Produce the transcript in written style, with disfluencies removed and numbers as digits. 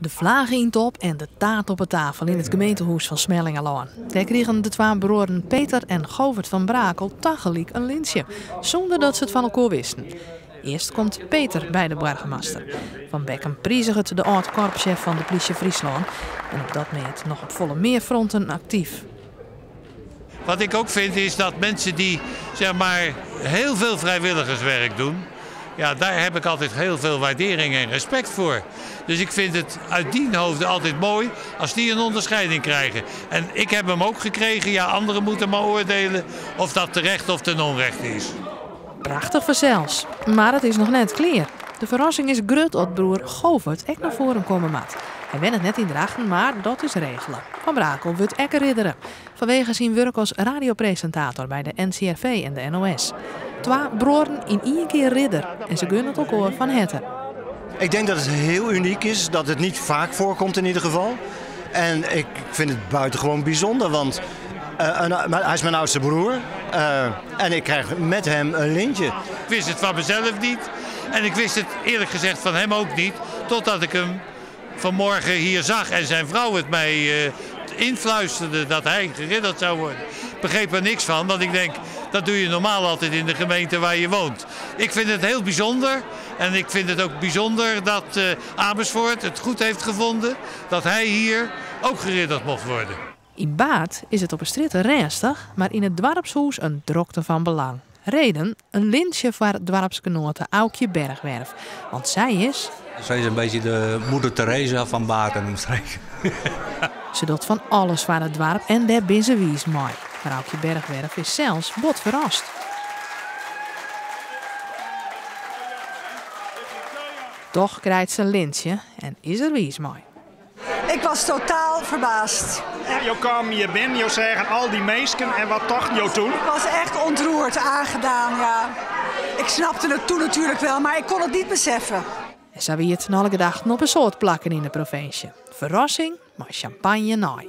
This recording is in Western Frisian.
De flage yn top en de taart op 'e tafel yn it gemeentehûs fan Smellingerlân. Dêr krigen de twa bruorren Peter en Govert van Brakel tagelyk in lintsje, sûnder dat se it fan elkoar wisten. Earst komt Peter by de boargemaster. Van Bekkum priziget de âld-korpssjef fan de plysje Fryslân en op dat mêd noch op folle mear fronten aktyf. Wat ik ook vind is dat mensen die zeg maar heel veel vrijwilligerswerk doen, ja, daar heb ik altijd heel veel waardering en respect voor. Dus ik vind het uit dien hoofde altijd mooi als die een onderscheiding krijgen. En ik heb hem ook gekregen, ja, anderen moeten maar oordelen of dat terecht of ten onrechte is. Prachtich fansels, mar it is noch net klear. De ferrassing is grut as broer Govert ek nei foaren komme moat. Hy wennet net yn Drachten, mar dat is regele. Van Brakel wurdt ek riddere, fanwege syn wurk as radiopresintator by de NCRV en de NOS. Twa bruorren yn ien kear ridder en se gunne it elkoar fan herte. Ik denk dat het heel uniek is, dat het niet vaak voorkomt in ieder geval. En ik vind het buitengewoon bijzonder, want hij is mijn oudste broer. En ik krijg met hem een lintje. Ik wist het van mezelf niet en ik wist het eerlijk gezegd van hem ook niet. Totdat ik hem vanmorgen hier zag en zijn vrouw het mij influisterde dat hij geridderd zou worden. Ik begreep er niks van, want ik denk dat doe je normaal altijd in de gemeente waar je woont. Ik vind het heel bijzonder en ik vind het ook bijzonder dat Amersfoort het goed heeft gevonden dat hij hier ook geridderd mocht worden. Yn Baard is it op 'e strjitte rêstich, mar yn it doarpshûs in drokte fan belang. Reden, in lintsje foar doarpsgenoate Aukje Bergwerf, want sy is. Sy is in bytsje de moeder Teresa fan Baard en omstreken. Se docht fan alles foar it doarp en dêr bin se wiis mei. Mar Aukje Bergwerf is sels bot ferrast. Toch krijt se in lintsje en is der wiis mei. Ik was totaal verbaasd. Jo kamen hjir binnen, jo seagen al dy minsken en wat tochten jo toen? Ik was echt ontroerd, aangedaan, ja. Ik snapte het toen natuurlijk wel, maar ik kon het niet beseffen. En sa wie it nei alle gedachten op in soad plakken yn de provinsje. Ferrassing mei sjampanje nei.